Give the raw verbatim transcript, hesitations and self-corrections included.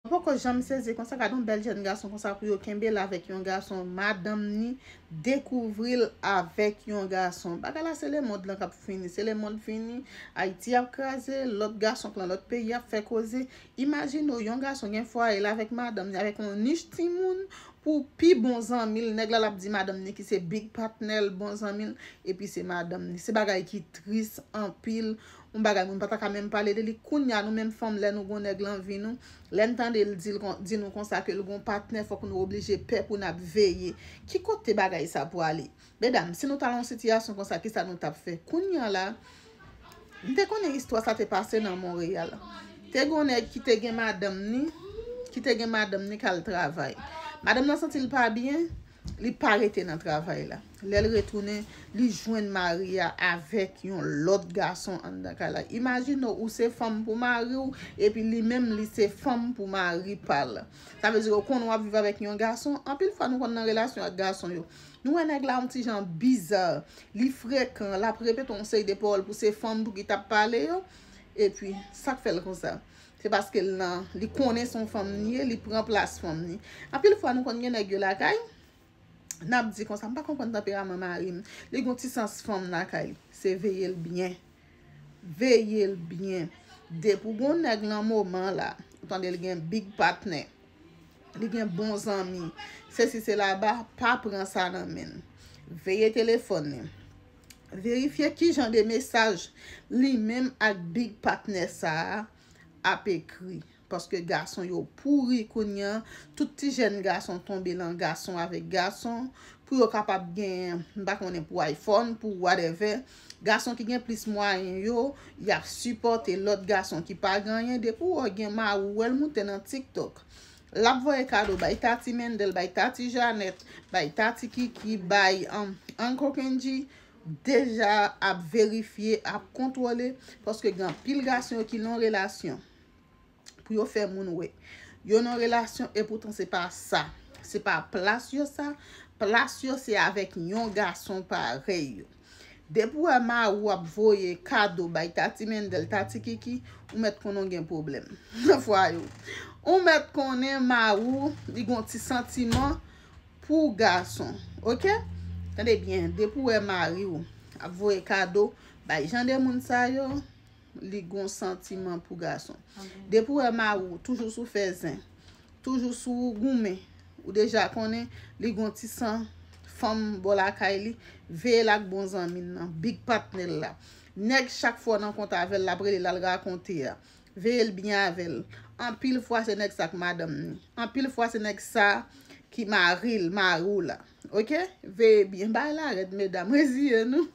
Poko janm sezi konsa, gade yon bèl jèn gason konsa pou yo kenbe l avèk yon gason, madanm ni dekouvri l avèk yon gason. Bagay la, se lemonn lan k ap fini, se lemonn fini. Ayiti ap kraze, lòt gason k lan lòt peyi ap fè koze. Imajine w, yon gason gen fwaye l avèk madanm ni, avèk yon nich timoun, pou pi bon zanmi l. Nèg la, l ap di madanm ni ki se big patnè l, bon zanmi l, epi se madanm ni. Se bagay ki tris anpil. Yon bagay moun pa ta ka menm pale de li. Kounye a, nou menm fanm, lè nou gon nèg lan vi nou, lè n tande l di, l kon- di nou konsa ke l gon patnè, fòk nou oblije pè pou n ap veye. Ki kote bagay sa pou ale? Medam, si nou t al nan yon sitiyasyon konsa, kisa nou t ap fè? Kounye a la, m te konnen istwa sa te pase nan Monreyal. Te gon nèg ki te gen madanm ni, ki te gen madanm ni k al travay. Madanm nan santi l pa byen, li pa rete nan travay la. Lè l retounen, li jwenn mari a avèk yon lòt gason anndan kay la. Imajine w, ou se fanm pou mari w, epi li menm li se fanm pou mari pa l. Sa vle di ou konnen w ap viv avèk yon gason. Anpil fwa nou konn nan relasyon ak gason yo. Nou wè nèg la yon ti jan biza. Li frekan, l ap repete yon seri de pawòl pou se fanm pou ki t ap pale yo. Epi, sa k fè l konsa? Se paske l nan, li konnen se yon fanm li ye, li pran plas fanm li. Anpil fwa nou konn gen nèg yo lakay, n ap di konsa, m pa konprann tanperaman mari m. Li gon ti sans fanm lakay li. Se veye l byen. Veye l byen. Depi w gon nèg nan moman la, ou tande l gen big patnè, li gen bon zanmi, sesi sela, pa pran sa nan men l. Veye telefòn li. Verifye ki jan de mesaj li menm ak big patnè sa a ap ekri. Paske gason yo pouri kounye a. Tout ti jèn gason tonbe nan gason avèk gason. Pou yo kapab gen, m pa konnen, pou iPhone, pou whatever. Gason ki gen plis mwayen yo, y ap sipòte lòt gason ki pa gen anyen. Depi w gen mari w, wè l moute nan TikTok. L ap voye kado bay Tati Mendel, bay Tati Janet, bay Tati Kiki, bay um, Uncle Kenji. Deja ap verifye, ap kontwole, paske gen anpil gason yo ki nan relasyon pou yo fè moun wè yo nan relasyon, epoutan se pa sa. Se pa plas yo sa. Plas yo se avèk yon gason parèy yo. Depi w wè mari w ap voye kado bay Tati Mendel, Tati Kiki, ou mèt konnen w gen pwoblèm nan fwaye w. Ou mèt konnen mari w, li gon ti santiman pou gason, oke? Tande byen, depi w wè mari w ap voye kado bay jan de moun sa yo, li gon santiman pou gason. Depi w wè mari w toujou sou fè zen, toujou sou goumen, ou deja konnen li gon ti san fanm bò lakay li, veye l ak bon zanmi l nan, big patnè l la. Nèg chak fwa w nan kont avè l, l ap rele l al rakonte a. Veye l byen avè l. Anpil fwa se nèg sa k madanm ni. Anpil fwa se nèg sa ki mari l, mari w la. Oke? Veye byen. Bagay la rèd, medam. Reziye nou.